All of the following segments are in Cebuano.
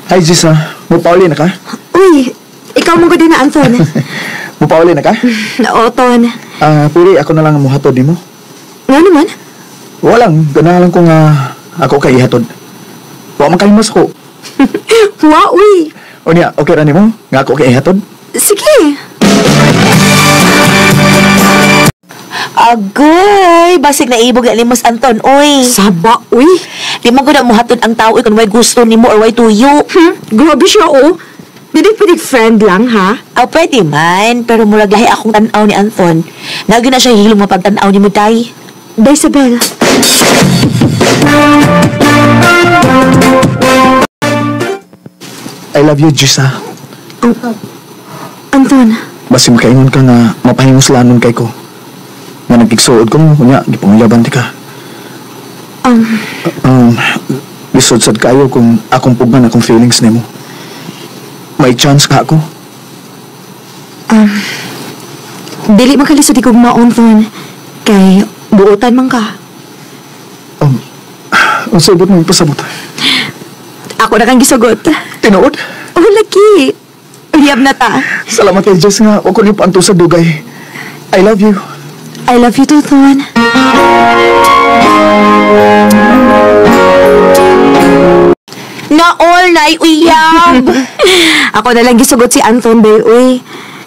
Hi, Jessa. Mupauli na ka? Uy, ikaw mo din na, Anton. Mupauli na ka? Oo, Ton. Pwede ako na lang muhatod nimo. Nga naman? Walang. Ganahan lang ko nga ako kay ihatod. Wa man kayo mas ko. Wa, uy. O niya, okay ra nimo? Nga ako kay ihatod? Sige. Agoy, basig na ibog na limos, Anton, oy. Saba, uy. Di man ko na muhatod ang tao, kung way gusto nimo or way tuyo. Grabe siya, oh. Dili pwede friend lang, ha? Aw, pwede man, pero murag lahi akong tan-aw ni Anton. Nagi na siya hilong mapagtan-aw ni mo, day. Day, Isabel. I love you, Jessa. Anton. Basi makaingon ka nga mapahinguslanon kay ko. Nga nagkigsuod ko mo, kunya, gipanguyaban ti ka. Lisod-sad kayo kung akong pugnan akong feelings nimo. May chance ka ako? Dili man kalisod ikog maon, Ton. Kay buotan man ka. Ang sabot mo pasabot. Ako na kang gisugot. Tinuod? Oh, laki. Uyab na ta. Salamat kay Jess nga. Huwag ko niyo paanto sa dugay. I love you. I love you too, Ton. Na all na uyab. Ako na lang gisugot si Anton, bay, uy.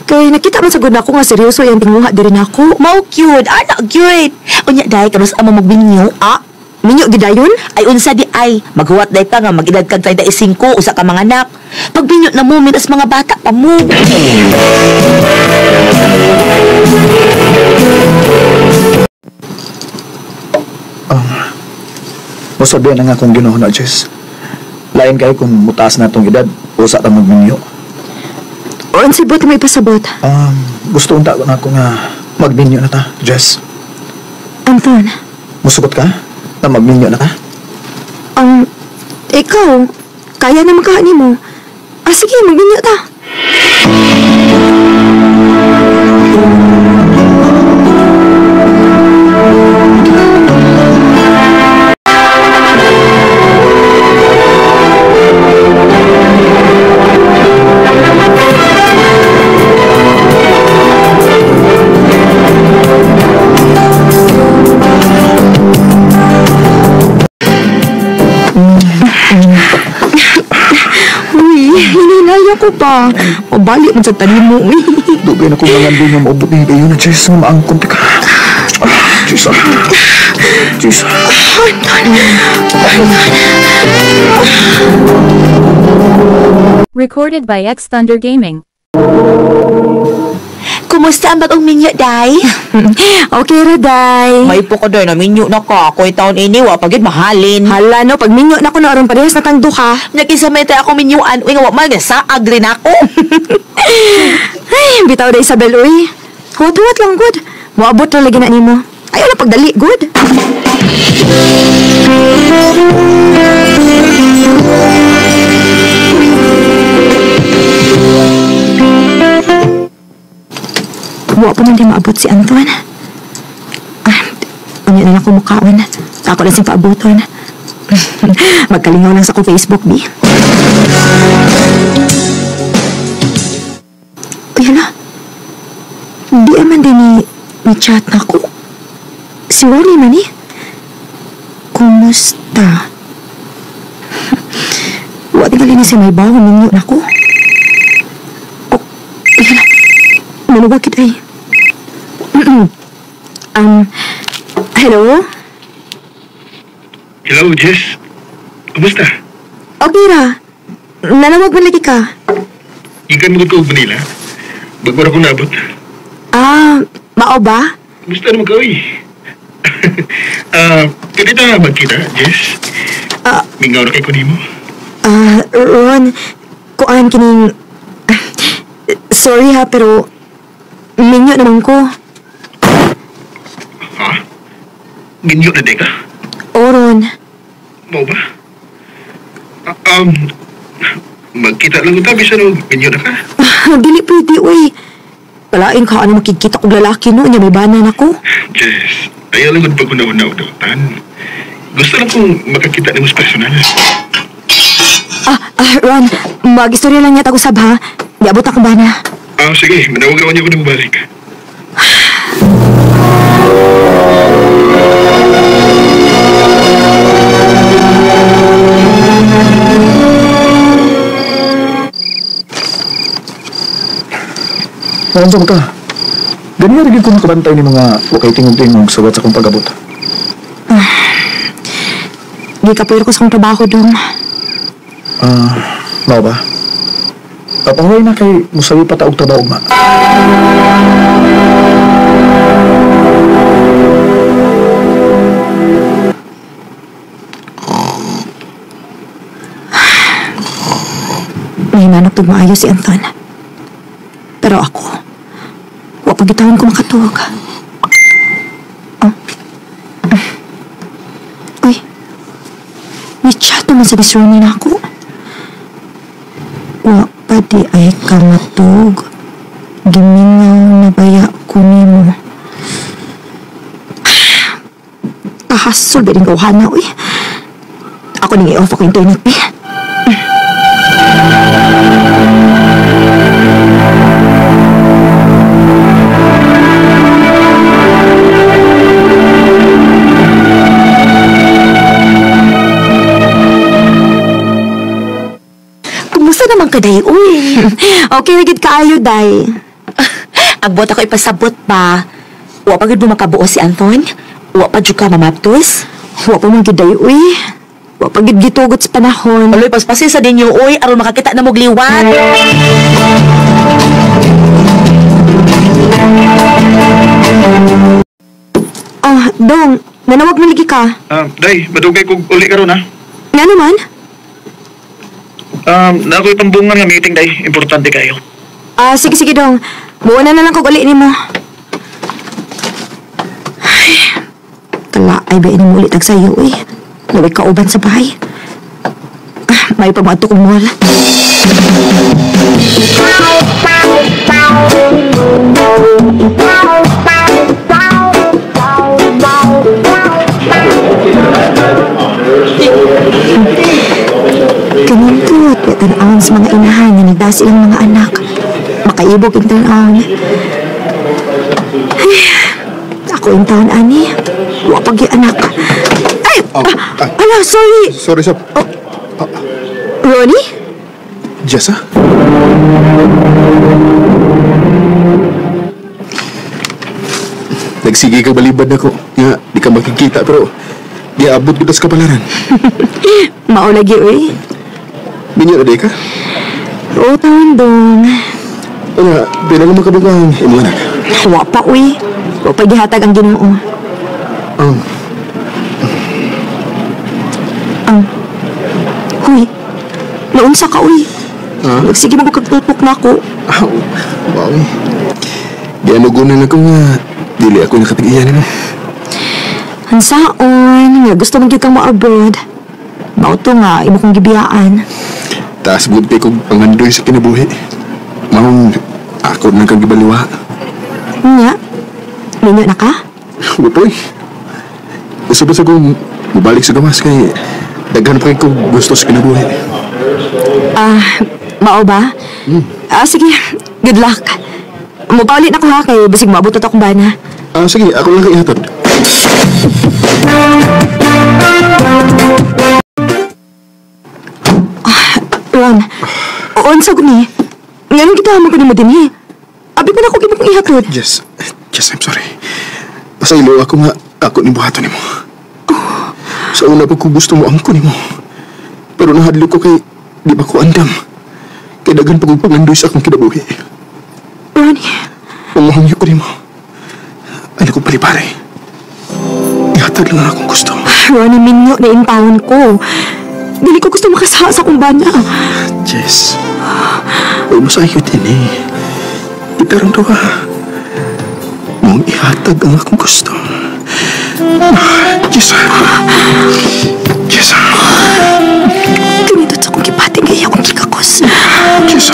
Kay nakita man sagod na ako nga seryoso yang tinguha diri nako. Mao cute, anak cute. Unya day kanus amo magbinyo? Ah, minyo gidayon? Ay unsa di ay, maghuwat day ka nga mag-edad kag 35 usa ka mga anak. Pagbinyo na mo minas mga bata pa mo. Mosabihan na nga kung Ginoo na, Jess. Lain kayo kung mutaas na itong edad, usa ta magminyo. O, ang sibot may pasabot. Gusto unta na ako nga magminyo na ta, Jess. Anton. Musugot ka na magminyo na ta? Ikaw, kaya na magkaani mo. Ah, sige, magminyo ta. Uy, hininaya ko pa. Mabalik man sa tanim mo. Dugay na kong nangandun nga maubot ni kayo na, Jess. Nga maangkon ka. Jess, Jess. Recorded by X Thunder Gaming. Kumusta ang bagong minyo, day? Okay ra, day. May po ko, day. Naminyo na ka. Ako'y taon ini, wa pagid mahalin. Hala, no. Pag minyo na ko na aron parehas na tangdo ka. Nag-isa may tayo akong minyuan. Uy, nga wa man. Saag rin ako. Ay, bitaw na Isabel, uy. Huwat-huwat lang, good. Moabot na lagi na nimo. Ayaw na pagdali, good. Wa pa man di maabot si Anton. Ah, unya na lang ako mukaon. Ako lang siyang paaboton. Magkalingaw lang sa ko Facebook, bi. Uy, hala. Di man din ni chat na ko. Si Ronnie man eh. Kumusta? Wa tingali ni si may bawo ninyo na ko. Oh, uy, hala. Manuwag kita eh. Hello? Hello, Jess. Kumusta? Okay ra. Nanawag man lagi ka. Ikan mo ko Manila. Bago ra ko nabot. Ah, mao ba? Kumusta naman ka, uy? Pwede ta magkita, Jess? Mingaw na kay ko nimo. Ron, kuan kining... Sorry ha, pero... Minyo naman ko. Ha? Minyo na di ka? O, Ron. Mao ba? Magkita lang ta, bisan og minyo na ka. Dili pwede, uy. Palain ka, ano makikita kong lalaki no? Nya may banan ako. Jess, ayaw lang pag una-una-utan. Gusto lang kong makakita nimo sa personal. Ron, mag-istorya lang niya tag-usab ha. Di abot ako ba na? Sige, manawagan niya ko na mabalik. Naunsa ka? Ganyan rin ko makabantay ni mga wakay tingog-tingog sugat sa akong pag-abot. Gikapuir ko sa akong trabaho dong. Mao ba? Kapangway na kay musawi pa taog trabaho ma. Nahinanap tog maayo si Anton. Pero ako, wa pa gitawon ko makatuog. Oh. Uy, may chat naman sa Miss Ronnie na ako. Wa pa di ay kamatug. Gimingaw na baya ko nimo. Kahasol ba rin gawhana, uy. Ako nang i-off ako internet, eh. Kumusta naman ka, day, uy? Okay, nagit kaayo, day. Agbot ako ipasabot pa. Wa pa gid mo makabuo si Anton? Wa pa jud ka mamaptos? Wa pa man gid, day, uy. Wa pa gid gitugot sa panahon. Aloy, paspasin sa ninyo, uy, aron makakita na mo gliwat. Oh, Dong, nanawag na lagi ka. Day, madugay kog uli karon ha. Nga naman? Na ako'y pambungan nga meeting, day. Importante kayo. Sige, sige, Dong. Buwan na lang kog uli nimo. Ay, kalaay ba ini mo ulit ang sayo, uy. Naway kauban sa bahay. May pamato kong mall. Kanindot, kaya tanawon sa mga inahan nga nagdas ilang mga anak. Makaibog ang tanawon. Ay, ako yung taon, ani. Wa pag yung anak. Ay! Oh, Ala, sorry! Sorry, Sab. Oh. Ronnie? Jessa? Nagsige ka balibad na ko. Nga, di ka makikita pero di abot ko sa kapalaran. Mao lagi, uy. Minyo na di ka? Oo, taon dong. Wala, pila nga makabog ang imong anak. Wa pa, uy. Wa pa gihatag ang Ginoo. Huy, naunsa ka, uy. Ha? Nagsige mo kagtutok na ako. Aw, wow. Gianugunan ako nga, dili ako nakatig-iya nimo. Hansaon, nga gusto mong gyud kang mo-abroad. Mao to nga, imo kong gibiyaan. Taas gud kay kog pangandoy sa kinabuhi. Maong ako nang kang gibaliwa. Nya, minyo na ka? Butoy. Gusto ba sa kong mubalik sa gawas kay daghan pa kay kog gusto sa kinabuhi. Mao ba? Sige, good luck. Mupaulit na ko ha, kay bisig maabot na to akong bana. Sige, ako lang kay ihatod. Ron, unsa ko ni? Nganong gitama ko nimo dinhi? Abi pa na ako gibang ihatod. Jess, Jess, I'm sorry. Pasaylo ako nga ako ni buhaton nimo. Sa una pa ko gusto mo angko nimo. Pero nahadlok ko kay di ba ko andam. Kay daghan pa kong pangandoy sa akong kinabuhi. Ronnie. Pamahangyo ko nimo. Ay ko palipare. Ihatag lang akong gusto. Ronnie, minyo na intawon ko. Dili ko gusto makasaha sa akong bana. Jess, huwag mo sa iyo din eh. Itarong to ka. Mong ihatag ang akong gusto. Jess. Jess. Ganito sa akong gipating kay akong gikakos. Jess.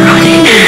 Ronnie.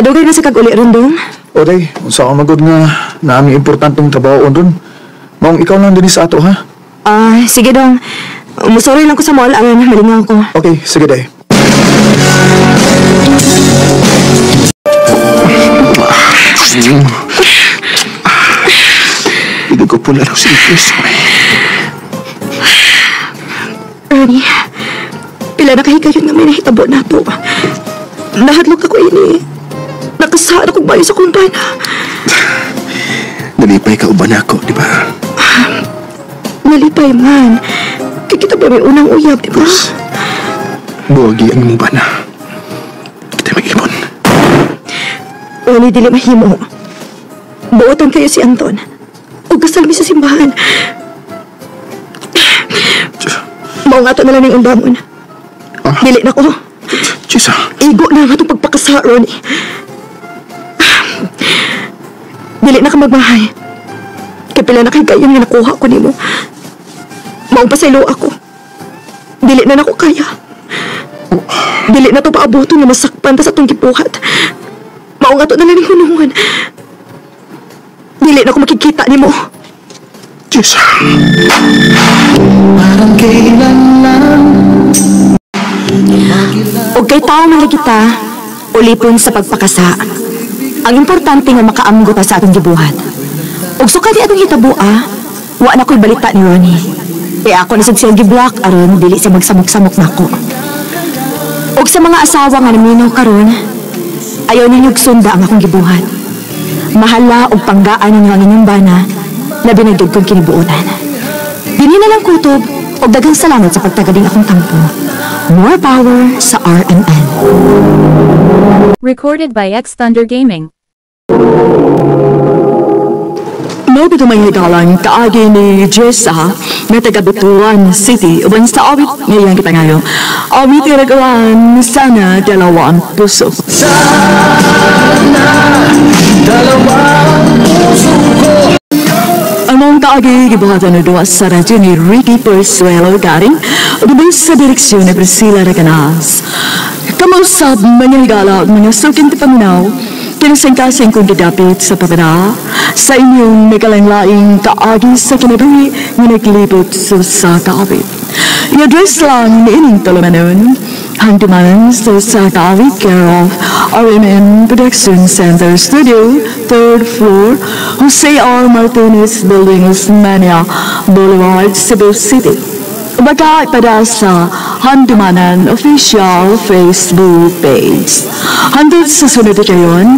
Madugay na sa kag-uli ron dong. O day, unsa ka magod nga naaming importanteng trabaho doon. Maong ikaw lang din sa ato, ha? Ah, sige dong. Musorry lang ko sa mall aron malingaw ko. Okay, sige day. Hindi ko pula ng sige, Ernie, pila na kahigayon nga may nahitabo na to. Nahadlok ako ini. Nakasaan akong bayo sa kong bana. Nalipay ka uban ako, di ba? Nalipay man. Kay kita ba may unang uyab, di ba? Buwagi ang imong bana. Kita mag-ipon. Wala dili mahimo. Buotan kayo si Anton. O kasal mi sa simbahan. Mao nga to na lang ning undangon. Ah. Dili na ko. Jessa, Igo na nga itong pagpakasa, Ronnie. Dili na ka magmahay. Kay pila na kay gayon nga nakuha ko nimo. Maong pasaylo ako. Dili na nako kaya. Dili na to paabuto nga masakpan ta sa atong gibuhat. Mao nga to na lang ning hunungan. Dili na ko makikita nimo. Jessa. Og kay tao man lagi kita, ulipon sa pagpakasa. Ang importante nga makaamgo ta sa atong gibuhat. Og sukad di atong hitaboa, wa na ko'y balita ni Ronnie. Kaya ako na sad siyang giblock aron dili siya magsamok-samok nako. Og sa mga asawa nga naminaw karon, ayaw ninyo sunda ang akong gibuhat. Mahala og panggaan ninyo ang inyong bana, labi na gyud kong kinibuotan. Dini na lang kutob, og daghang salamat sa pagtagaling akong tampo. More power sa RMN. Recorded by X Thunder Gaming. Mao bitaw mga higalang kaagi ni Jessa nga taga Butuan City uban sa awit ngayang gipangayo. Awit nga nag-ulan sana dalawa ang puso. Ang mga kaagi gibuhatan na duwa sa radyo ni Ricky Persuelo Garing uban sa direksyon ni Priscilla Recanas. Kamausap mga higala at mga suking paminaw, kinasingkasing kong gidapit sa pabara sa inyong nagalain-laing kaagi sa kinabuhi nga naglibot sa kaawit. I-address lang ni ining tulumanon, Handumanan sa Kaawit, care of RMN Production Center Studio, 3rd floor, Jose R. Martinez Building, Osmeña Boulevard, Cebu City. Baka ipada sa Handumanan official Facebook page. Hanggang sa sunod na kayon,